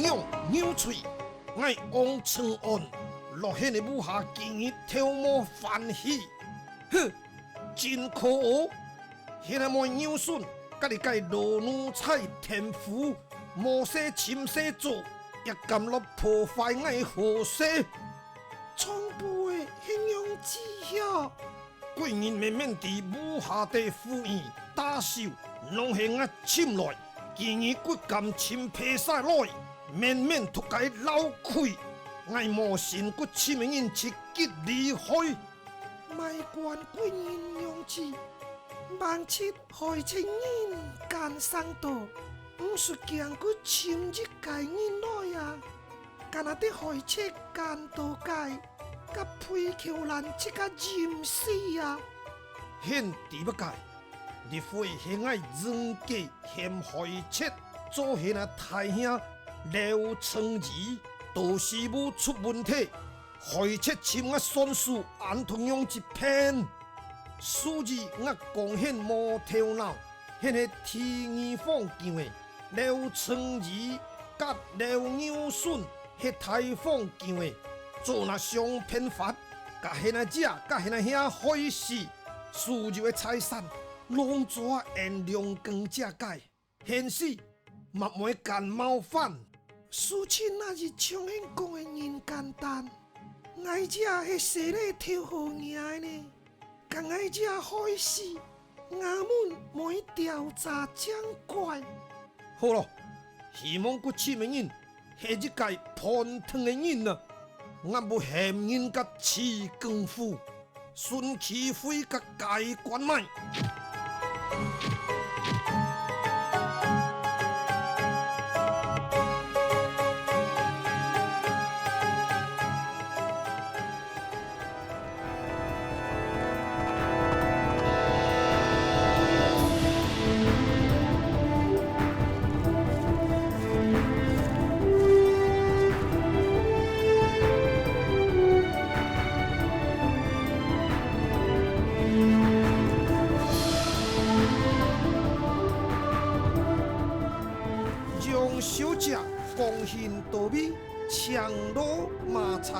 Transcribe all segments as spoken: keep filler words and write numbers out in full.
樣扭喙，𠊎王承安，落選个武下今日頭毛翻起。哼，真可惡！現在妹牛孫，佮你个老奴才天賦，無事尋事做，也敢來破壞𠊎个和勢。長輩，你仰知曉？ 貴人明明知武下个武藝打手，攏係𠊎尋來，今日骨敢尋白晒來，明明獨个老鬼，𠊎無信骨尋个人自己厲害。莫管貴人仰知，萬一害賊人敢上到，毋使驚骨尋一个人來啊！ 敢若得害賊敢到个，甲肥橋蘭自家淹死啊！現知麼个？這回係𠊎應該喊害賊做下那大兄劉成義，到時無出問題，害賊尋𠊎算數恁同樣一片。 所以𠊎講你無頭腦，你係第二方救个，劉成義佮劉牛孫係大方救个，做哪想辦法，甲你阿姐，甲你阿兄害死，所有个財產，攏做𠊎兩公姐个。 現時，乜毋會敢冒犯。事情哪有像你講个恁簡單？𠊎這係勢利頭好惹个呢，甲𠊎這害死，衙門無調查正怪。好咯，希望骨尋个人係一个叛逆个人啊，𠊎毋喊人家試功夫。 順氣會个解關賣。楊小姐光臨到位，請落馬車。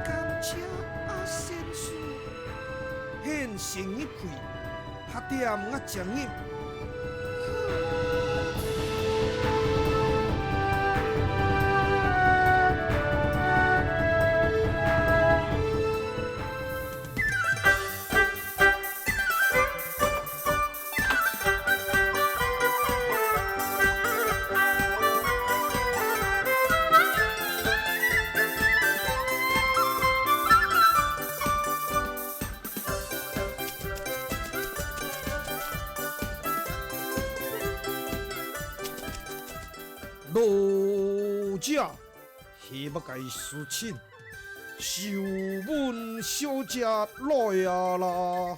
感謝阿先生。 你先入去，下點𠊎正入。老姐，係麼个事情？秀文小姐來啊啦！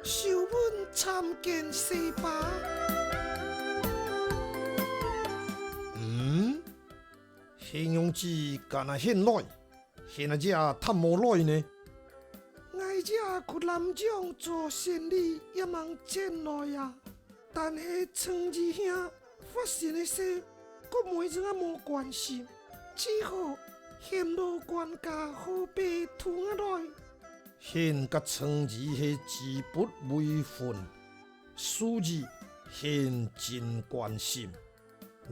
秀文參見細伯。嗯？你仰知敢若你來，你阿姐呒無來呢？𠊎這去南洋做生理也吂轉來啊！但係陳二兄發生个事， 國妹正也無關心，只好喊老管家好白渡𠊎來。你佮陳姨係指腹為婚，所以你真關心，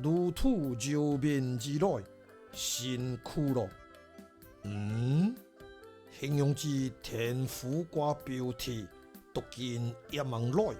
路途遙遠而來，辛苦咯。嗯？ 你仰知天府掛標題，到今也吂來。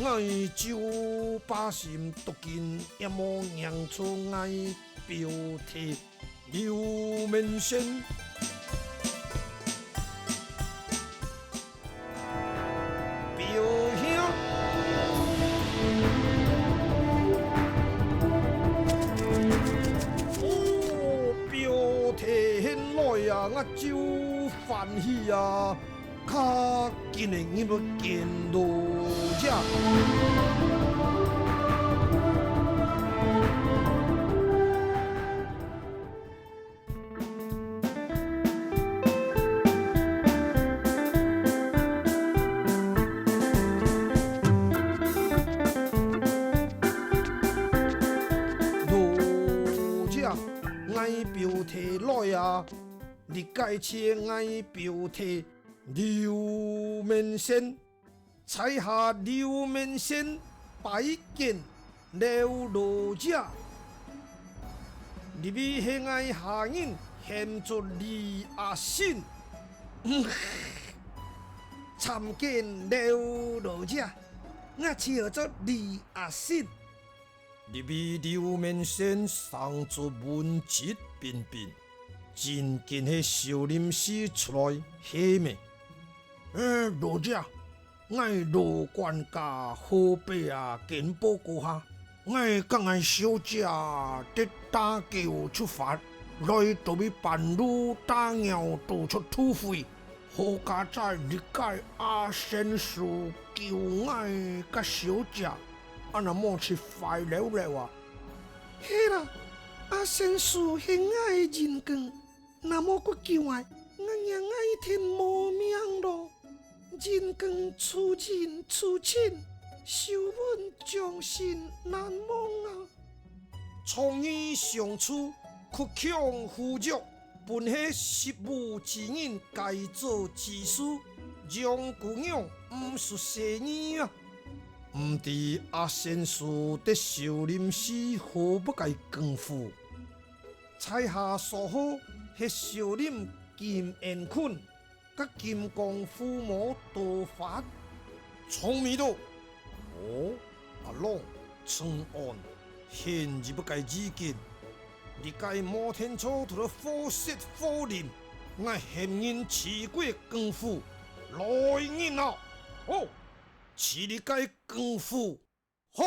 𠊎周百姓到今也無認出𠊎 標題劉明生。歡喜啊！較緊个入去見羅姐。羅姐，𠊎表弟來啊！ 這个係𠊎表弟劉明先，在下劉明先拜見劉羅姐。這位係𠊎下人，喊做李阿信。參見劉羅姐，𠊎就號做李阿信。 這位劉明先生做文質彬彬，真經係少林寺出來，係咩？欸，羅姐，𠊎羅管家好伯啊，見報告下，𠊎佮𠊎小姐得打狗出發，來到位半路打鳥，倒出土匪。 好佳哉這个阿仙樹救𠊎佮小姐，啊若無就壞了了啊！係啦，阿仙樹係𠊎个人公，若無佢救𠊎，𠊎娘𠊎一定無命咯。人公出人出親，手穩將心難忘啊！ 昨日上晝，曲腔呼籲，本係習武之人該做之事，楊姑娘毋識細義啊！毋知阿仙樹在少林寺學麼个功夫？在下所學係少林金燕拳， 佮金剛伏魔道法。聰明咯！哦，阿郎，請安，現有麼个意見？這个無天初讀到火色火靈，𠊎喊人試過功夫，來人啊！哦，試這个功夫！ 好！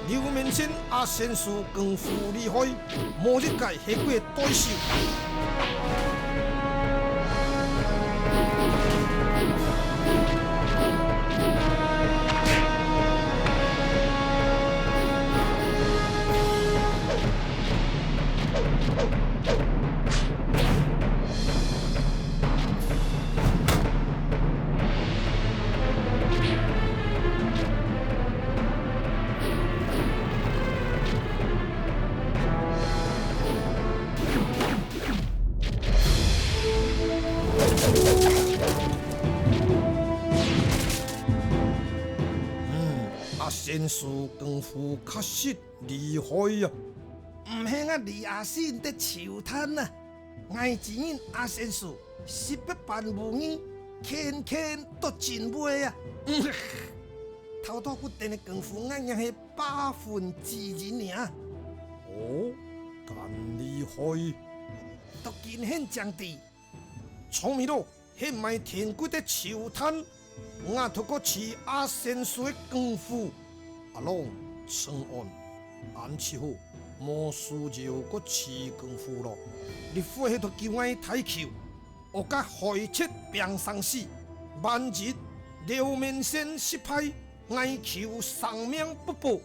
劉明先阿仙師功夫厲害， 無一个係佢个對手。嗯，阿仙師功夫確實厲害啊！毋係𠊎李阿信在泅炭啊！𠊎知人阿仙師十八般武藝，件件都盡會啊！頭到骨頂个功夫，𠊎也係 百分之一爾。哦，恁厲害！到今還正知。聰明咯，係賣田骨个泅炭，𠊎讀過試阿仙師个功夫。阿郎，請安，恁就好，無需要過試功夫咯。你會係讀救𠊎大舅， 惡甲害賊拚生死，萬一劉明先失敗，𠊎舅生命不保。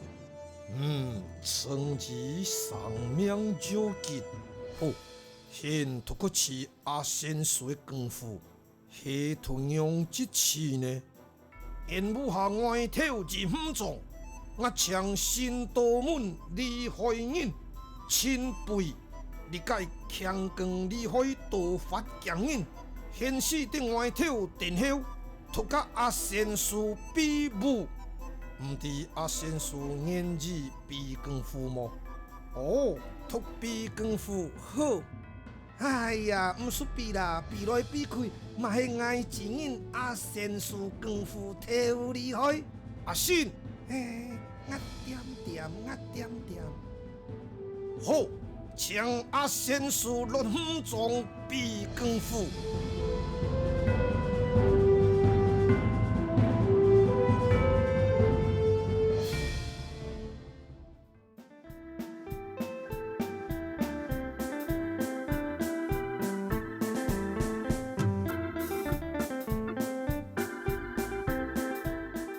嗯，正以生命要緊。好，先讀過試阿仙師个功夫，係讀仰子試呢？ 因為下外頭已毋中，𠊎請新道門厲害人，前輩這个強健厲害道法強人，現時在外頭等候，讀佮阿仙師比武。毋知阿仙師願意比功夫無？哦，讀比功夫好。 哎呀，毋使比啦，比來比去，嘛係𠊎知人阿仙師功夫忒厲害。阿信！嘿，𠊎恬恬，𠊎恬恬。好，請阿仙師落五臟比功夫。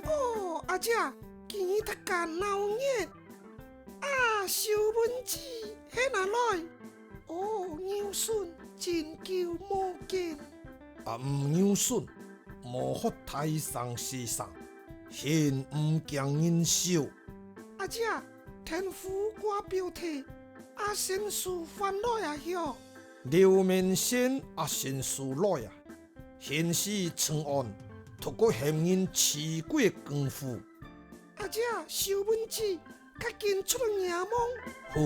哦，阿姐，今日大家鬧熱。啊，秀文姊，𠊎來。哦，牛孫，真久無見。啊，嗯，牛孫，無學大聲細聲，現毋驚人笑。阿姐，田虎掛標題，阿仙師還來啊喲。劉明仙，阿仙師來啊！ 仙師請安，讀過喊人起過功夫。阿姐，秀文姊，較緊出來迎望。好。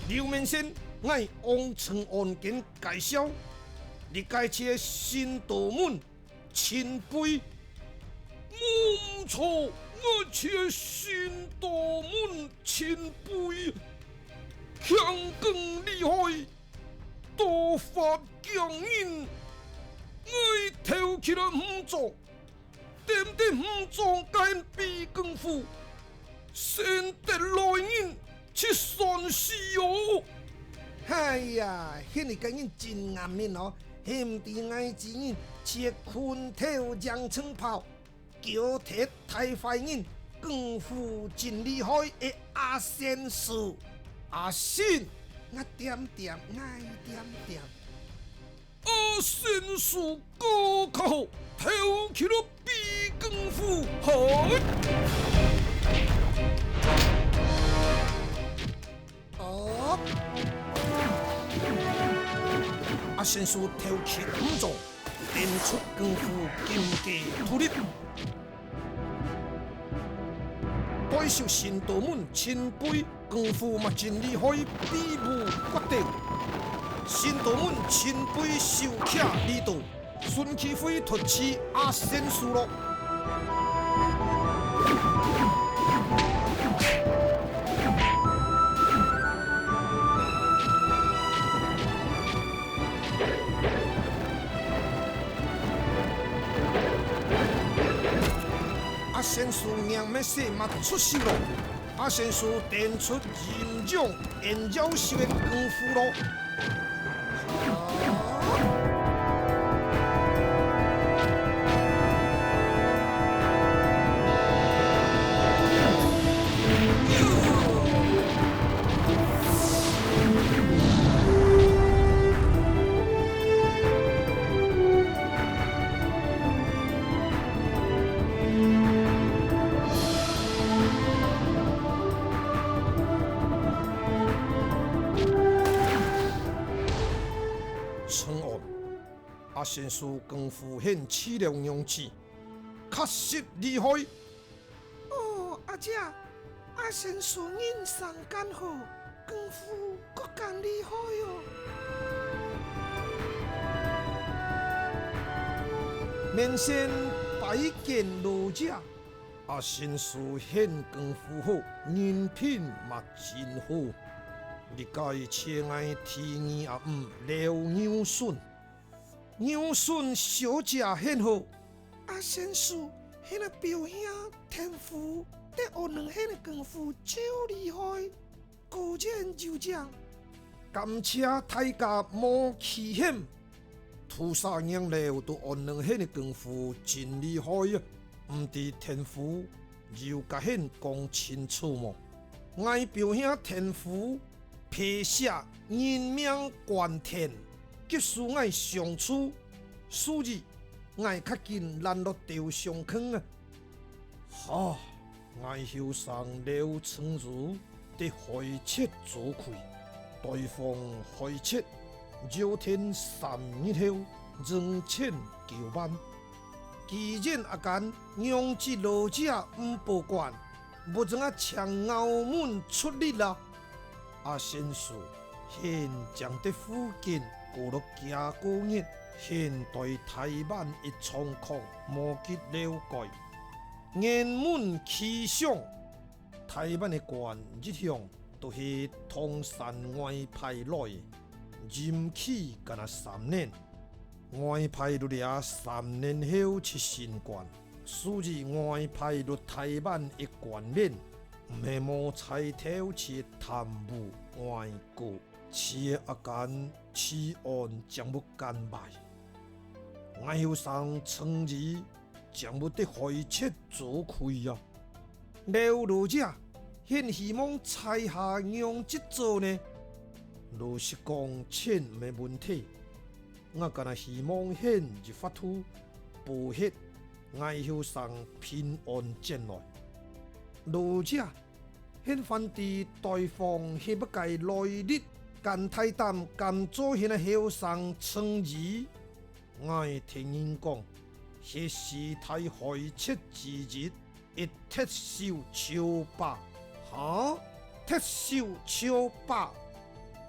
劉明仙，𠊎王請安見介紹，這个就係新道門 前輩。無毋著，𠊎就係新道門前輩，強健厲害，道法驚人。𠊎頭起來五臟，踮在五臟間比功夫， 先得來人，就算死哦！哎呀，你个人真硬命哦，還毋知𠊎知人，就係拳頭贏銃炮，腳踢大壞人，功夫真厲害个阿仙師。阿仙，𠊎恬恬，𠊎恬恬。 阿仙師哥哥，頭起來比功夫，好！哦！阿仙師頭起五臟，展出功夫金雞突立。 代受新道門前輩功夫嘛真厲害，比武決鬥。新道門前輩手擎利刀，順氣飛突刺阿仙師咯。 阿仙師硬搣勢嘛出手咯！阿仙師展出陰陽延夭壽个功夫咯！ 請安，阿仙師功夫現起了樣子，確實厲害。 哦，阿姐，阿仙師人生間好，功夫過間厲害哦。明仙拜見老姐。阿仙師現功夫好，人品嘛真好。這个就係𠊎第二阿姆劉牛孫。 牛孫小姐你好。阿仙師，你个表兄田虎，在學堂你个功夫真厲害，果然有影。感謝大家無欺欠。土沙娘尞都學堂你个功夫真厲害啊，毋知田虎有甲你講清楚無？𠊎表兄田虎 白石人命關天，急需𠊎相助，所以𠊎較緊躪落兜相坑啊。哈，𠊎後生劉成儒在海賊做魁，對方海賊招天三日後，仍千九萬。既然阿干娘子老姐毋保管，無正啊請衙門出力啦。阿仙叔，現正在附近過了幾個月，現在臺灣一狀況無幾了解。 原文起上，臺灣个官一向都係唐山外派來，任期干焦三年。外派到這三年後就升官，所以外派到臺灣个官員，毋係無在頭就貪污外國，自阿干治安正會恁壞。𠊎後生稱醫 正會得害賊做虧啊！劉老姐，你希望在下仰般做呢？老實講，錢無問題，𠊎干焦希望你有法度保護𠊎後生平安轉來。老姐，你還知對方係麼个來歷，敢大膽敢做你後生稱醫？ 𠊎聽人講，係四大害賊之一，一鐵梟樵巴。哈？鐵梟樵巴？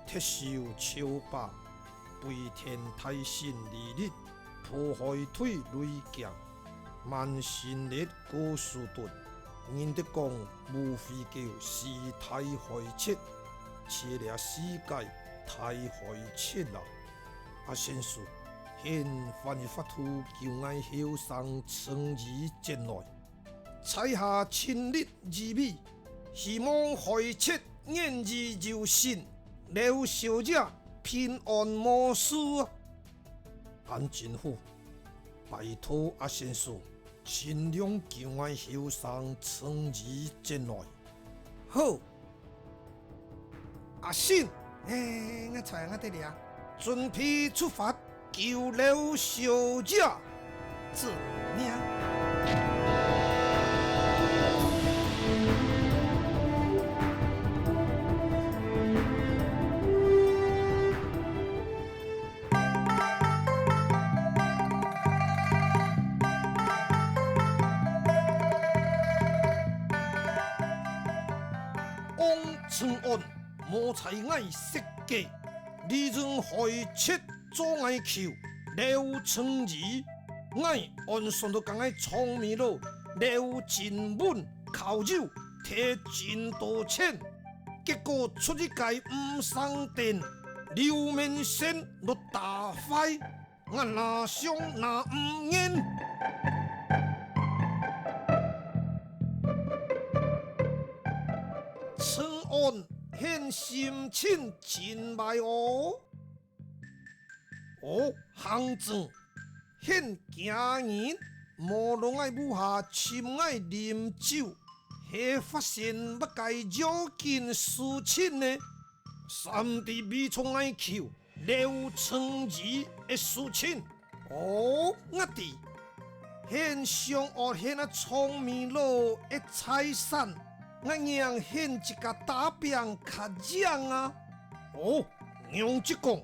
鐵梟樵巴，飛天大神李立，破海隊雷強，萬神力高士頓，人得講無非叫四大害賊，就係這四个大害賊啦。 阿仙叔，你還有法度救𠊎後生稱醫轉來。在下盡力而為，希望害賊言而有信，劉小姐平安無事啊！恁真好，拜託阿仙叔，盡量救𠊎後生稱醫轉來。 好，阿信，欸，𠊎在𠊎兜這，準備出發，救劉小姐，遵命。 王承安，無在𠊎設計，利用害賊做𠊎求，劉稱醫，𠊎按算到講𠊎長尾路，劉振文靠右，提盡多錢，結果出一个毋成定，劉面線落打壞。 𠊎拿相拿毋認。承安，你心情真壞哦。哦，行政，你今日無來𠊎屋下尋𠊎啉酒，係發生麼个要緊事情呢？三弟為著𠊎求， 劉稱醫个事情。哦，𠊎知，你想愛你該長尾路个財產，𠊎讓你自家打拚較贏啊。哦，仰般講，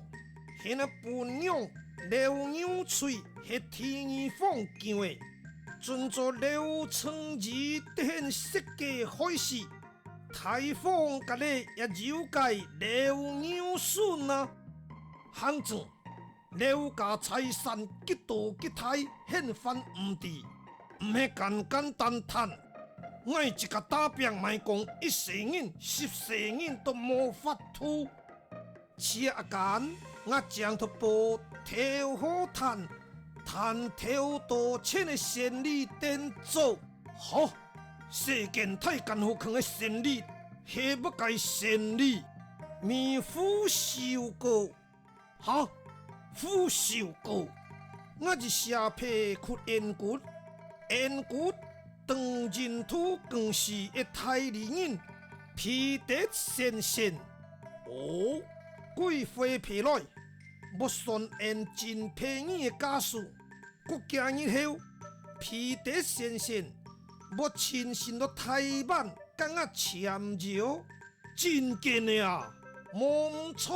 你該餔娘劉牛翠係第二房救个，準做劉稱醫得你設計害死， 大房該兜也有个劉牛順啊。行政，劉家財產幾多幾大，你還毋知，毋係簡簡單單。𠊎自家打拚，莫講一世人、十世人都無法度。 自阿干，𠊎正讀報頭好趁，趁頭多錢个生理等做。哈，世間大間好坑个生理，係麼个生理？米糊收割。哈，糊收割。𠊎一寫批去燕谷，燕谷 當印度公司个代理人彼得先生。哦，佢回批來，欲算𠊎真便宜个價數。過幾日後，彼得先生欲親身到台灣佮𠊎簽約。真个呢啊，無毋著。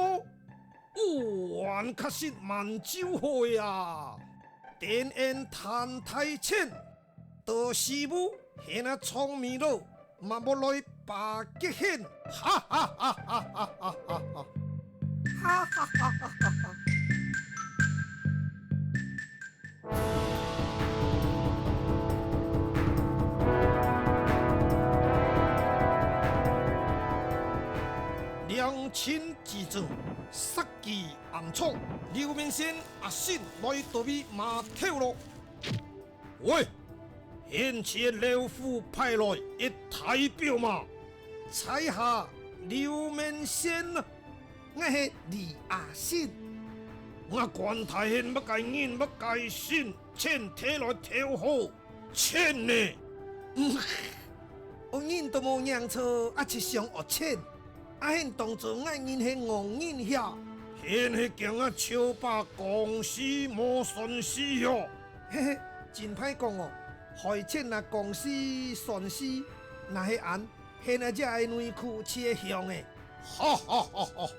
不然確實蠻就好啊！等𠊎趁大錢，到時務現啊長尾路，嘛無來巴結𠢕，哈哈哈哈哈哈哈哈！哈哈哈哈哈哈！ 良辰吉日，殺雞暗藏，劉明先阿信來到位馬頭路。喂，現在劉府派來一大彪馬。在下劉明先啊。 𠊎係李阿信。𠊎管大漢麼个人麼个姓，錢提來討好，錢呢？嗯，𠊎人都無認錯，啊，就想愛錢。啊，𠢕當做𠊎人係戇人曉。𠢕係驚𠊎笑把講死無算死喲。嘿嘿，真歹講哦，害錢啊講死算死，若係恁， 現在這个內褲就會響誒。哈哈哈哈！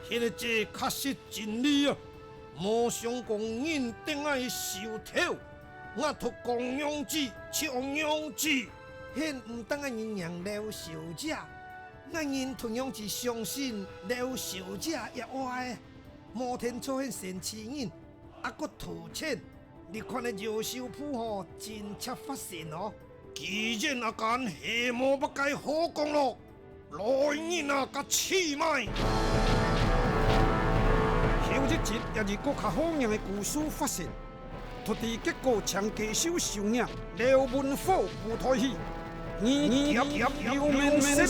現在這確實真理啊！無想講人等𠊎手頭，𠊎讀講娘子就戇娘子。現毋單𠊎人認劉小姐，𠊎人同樣只相信劉小姐个話誒。 無聽錯，現神奇人，啊，閣偷錢，你看个夭壽簿吼，真正發神哦。既然啊敢，係無麼个好講咯，來人啊，甲試賣！後一日也係閣較好贏个故事發生。 徒弟結果請繼續收聽劉文虎舞台戲，二夾夾劉明先。